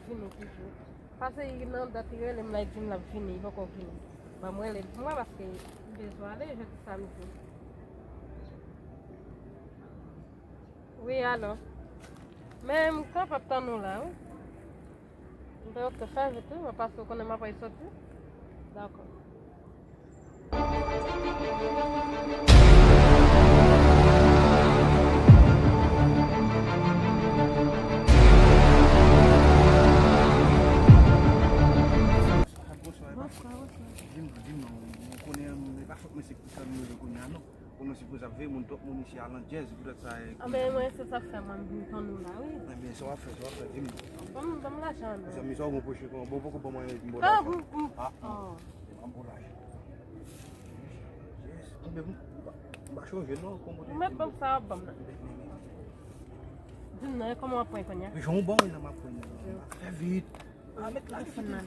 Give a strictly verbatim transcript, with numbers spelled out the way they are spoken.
Vini toujou. Pase nan dat li rele m la, li di m l ap vini, li poko vini. Ban m rele l pou mwen paske m bezwen ale jodi samdi. Wi, alo. Men m kapab tann ou la, wi. M te oke fè vit, wi, mwen pase ou konnen m apral soti. Dakò. Bonswa, bonswa. Di m non, di m non, ou konnen e pa fòt mwen se pou sa m rive kounye a non. Konnen se pou sa veye moun, twòp moun isi a landjèz, poutèt sa e. Anben mwen se sa k fè mwen m vin tann ou la, wi. Anben sa w ap fè, sa w ap fè, di m non. Ban m, ban m lajan an non. Mezanmi, sa w gon poche kon, bon, poko ban mwen yon bon lajan. Ah, m, m, ah, ah. Ban m bon lajan. Yes. Anben m, m pa, m pa chonje non, kon kote. Ou mèt ban m sa w ap ban m nan. Di m non, e kòman w ap pran kounye a? Jan w ban w nan m ap pran nan. Fè vit. Ah, met la, fè nan.